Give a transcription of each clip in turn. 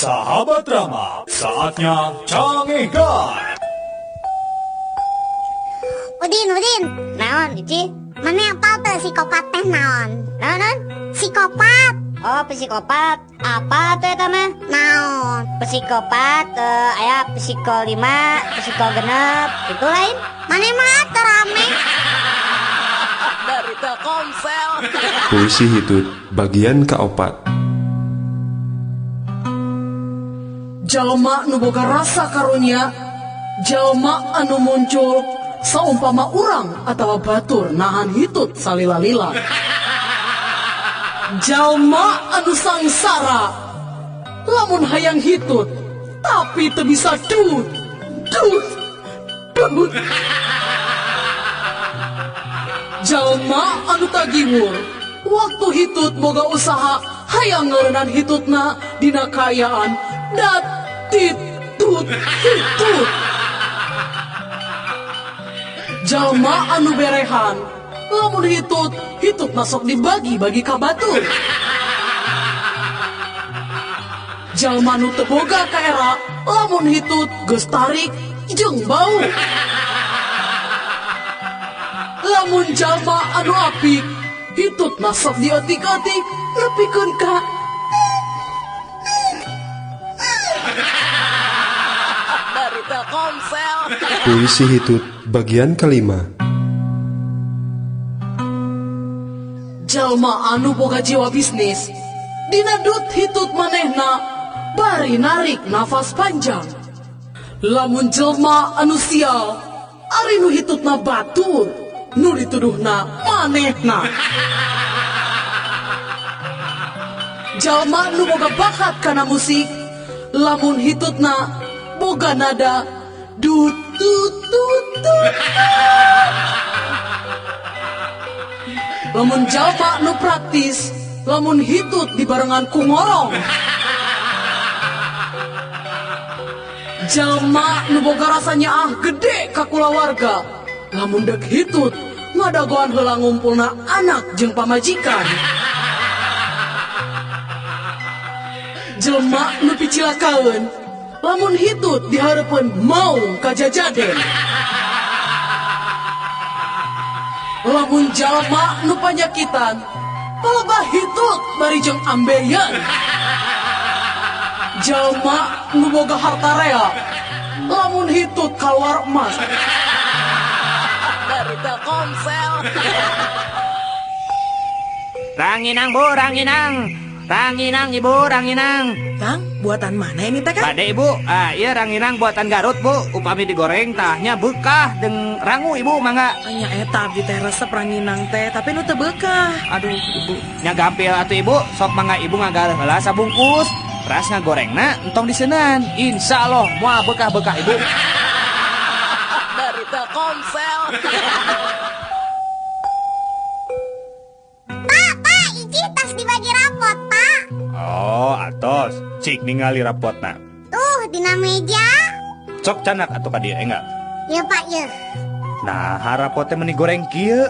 Sahabat Rama, saatnya Cangehgar. Udin, Udin. Naon, Ici? Mana apal teu psikopat teh naon? Naon, naon? Psikopat. Oh, psikopat. Apa tuh eta mah? Naon? Psikopat, aya psiko 5, psiko 6, itu lain. Mana mah teu rame. Dari Telkomsel. Puisi Hitut bagian keopat. Jalma nu boga rasa karunya, jalma anu muncul saumpama urang atawa batur nahan hitut salila-lila. Jalma anu sangsara, lamun hayang hitut, tapi teu bisa dut, dut, dut. Jalma anu tagiwur, waktu hitut boga usaha hayang ngeureunnan hitutna dina kaayaan dat tit tut hitut. Jalma anu berehan, lamun hitut, hitut masuk dibagi-bagi ka batur. Jalma nu teu boga ka era, lamun hitut geus tarik jeung bau. Lamun jalma anu apik, hitut masuk diotik-otik nepikeun ka dari Telkomsel. Puisi Hitut bagian kelima. Jalma anu boga jiwa bisnis, dina dut hitut manehna bari narik nafas panjang. Lamun jelma anu sial, ari nu hitutna batur, nu dituduhna manehna. Jalma nu boga bakat kana musik, lamun hitutna boga nada dut tut tut tut. Lamun jalma nu praktis, lamun hitut dibarengan ku ngorong. Jalma nu boga rasa nyaah gede ka kulawarga, lamun dek hitut ngadagoan heula ngumpulna anak jeung pamajikan. Jelma nu picilakaeun, lamun hitut dihareupeun maung kajajaden. Lamun jalma nu panyakitan, palebah hitut bari jeung ambeien. Jalma nu boga harta rea, lamun hitut kaluar emas. Dari Telkomsel. Ranginang bu, ranginang. Ranginang ibu, ranginang. Kang, buatan mana ini teh, Kang? Bade ibu, iya ranginang buatan Garut bu. Upami digoreng tahnya bekah deng rangu ibu mangga. Nya eta abdi teh resep ranginang teh, tapi nu teu bekah. Aduh ibu, nya gampil atuh ibu, sok mangga ibu ngagaleuh heula sabungkus. Ras ngagorengna entong diseunan. Insya Allah moal bekah-bekah ibu. Dari Telkomsel. Pak, Pak, Ici tas dibagi rapot, Pak. Oh, atos. Cik ningali rapotna. Tuh, dina meja. Cok canak atuh ka dieu enggak? Ya, Pak, ya. Nah, rapotnya meni goreng kieu.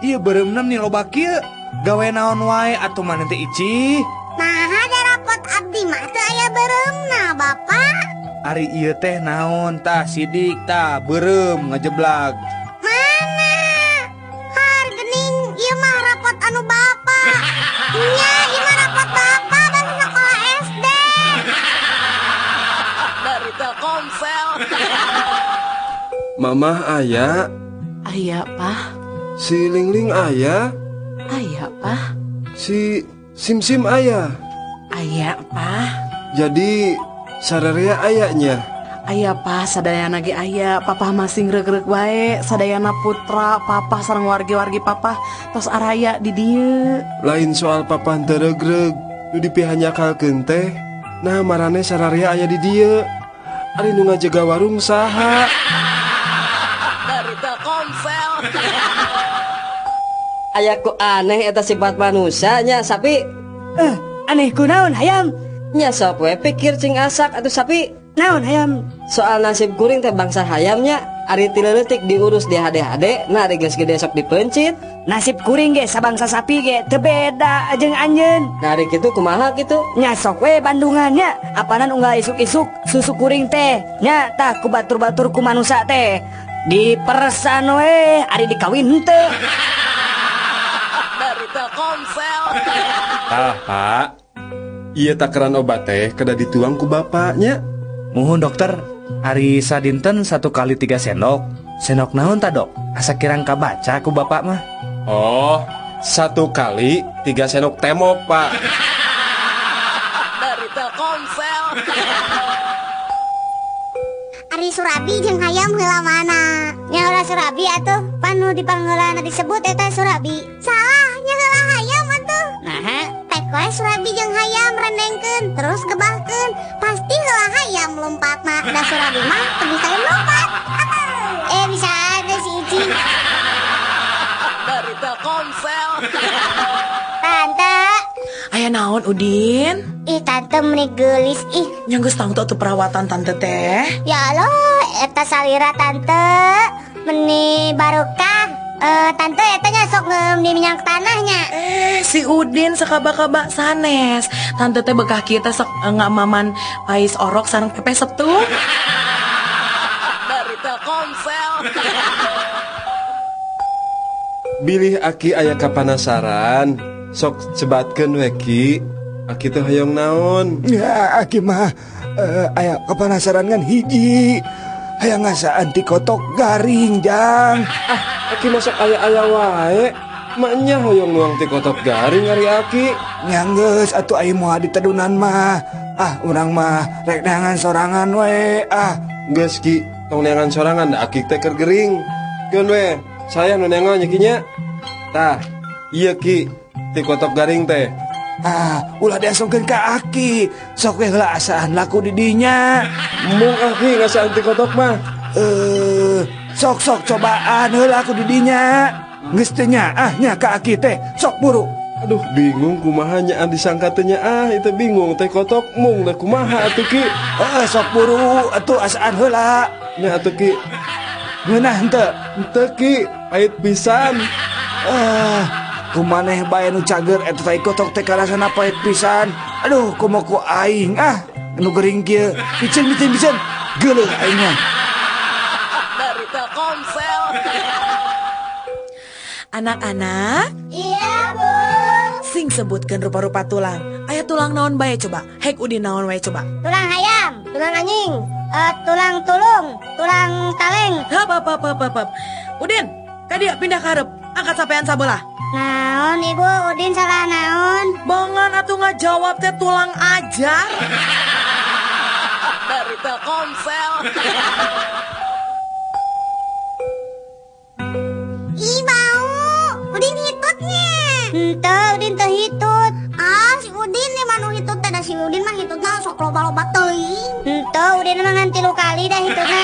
Ieu beureumna meni loba kieu. Gawe naon wae atuh maneh teh Ici? Nah, ada rapot abdi mah teu aya beureumna, Bapak. Ari ieu teh naon tah sidik tah beureum ngajeblag. Mana? Har geuning ieu mah rapot anu Bapak. Nya, ieu mah rapot Bapak basa sekolah SD. Dari Telkomsel. Mamah aya. Aya, Pak. Si Lingling aya. Aya, Pak. Si Sim-sim aya. Aya, Pak. Jadi sararea ayanya. Aya, Pak, sadayana ge aya. Papah masih ngreugreuh wae, sadayana putra, papah sareng wargi-wargi papah tos araya di dieu. Lain soal papah teu reugreug, nu dipihanyakalkeun teh. Nah, marane sararea aya di dieu. Ari nu ngajaga warung saha? Dari Telkomsel. Aya ku aneh eta sifat manusianya sapi. Aneh ku naon hayam? Nya sok we pikir cing asak atuh sapi. Naon hayam? Soal nasib kuring teh bangsa hayamnya. Ari ti leutik diurus di HD-HD, nah ari geus gede sok dipencit. Nasib kuring ge sabangsa sapi ge teu beda jeung anjeun. Nah ari kitu kumaha kitu? Nya sok we bandungannya, apanan unggal isuk-isuk susu kuring teh nya tah ku batur-batur ku manusa teh. Dipersan we ari dikawin henteu. Dari Telkomsel. Tah, Pak. Ieu takaran obat teh kedah dituang ku bapaknya. Muhun dokter, ari sadinten 1 kali 3 sendok. Sendok naon ta dok? Asa kirang kabaca ku bapak mah. Oh, 1 kali 3 sendok temok, Pak. Dari Telkomsel. Ari Surabi jeung hayam heula mana? Nya heula Surabi atuh, pan nu dipangheulana disebut eta Surabi. Salah, nya heula hayam atuh. Naha? Pek we Surabi jeung hayam rendengkeun, terus gebahkeun. Pasti heula hayam lompatna, da Surabi mah teu bisa lompat. Bisa ada si Icing. Dari Telkomsel. Tante. Aya naon Udin? Ih tante meni geulis ih. Nya geus tangtu atuh perawatan tante teh. Ya Allah, eta salira tante meni barokah. Tante eta nya sok di minyak tanahnya. Si Udin sakaba-kaba sanes. Tante teh bekah kieu teh sok ngamaman pais orok sareng pepes setu. Dari Telkomsel. Bilih aki aya kapanasaran, sok sebatkeun we ki. Aki teh hoyong naon? Ya aki mah aya kapanasaran ngan hiji. Hayang ngasaan ti kotok garing jang. Ah, aki masuk aya-aya wae. Maknya hoyong nuang ti kotok garing ari aki. Nya geus atuh aya moal ditedunan mah. Ah, urang mah rek neangan sorangan we. Ah, geus ki, tong neangan sorangan da aki teh keur gering. Keun we, saya nu neangan nya ki nya. Tah, ieu ki ti kotok garing teh. Ah, ulah diasongkeun ka aki. Sok we heula asaan laku di dinya. Mung aki ngasaan ti kotok mah. Sok-sok cobaan heula aku di dinya. Geus teu nyaah nya ka aki teh. Sok buru. Aduh, bingung kumaha nyaan disangka teh nyaah, itu bingung teh kotok mung da kumaha atuh ki. Sok buru atuh asaan heula. Nya atuh ki. Ngeunah henteu? Henteu ki, pahit pisan. Kumaneh bae nu cager eta tai kotok teh karasana pahit pisan. Aduh, komo ku aing ah nu gering kieu. Piceun piceun piceun. Geuleuh aing mah. Dari Telkomsel. Anak-anak. Iya, Bu. Sing sebutkeun rupa-rupa tulang. Aya tulang naon bae coba? Hek Udin naon wae coba? Tulang hayam, tulang anjing, tulang tulung, tulang kaleng. Hap hap hap hap hap. Udin, ka dieu pindah ka hareup. Angkat sampean sabelah. Naon ibu, Udin salah naon? Bongan atuh ngajawab teh tulang ajar. Dari Telkomsel. Ih bau, Udin hitutnya. Henteu, Udin teu hitut. Ah, si Udin nih manu hitut teh, da si Udin mah hitutna sok loba-loba teuing. Henteu, Udin mah ngan 3 kali dah hitutna.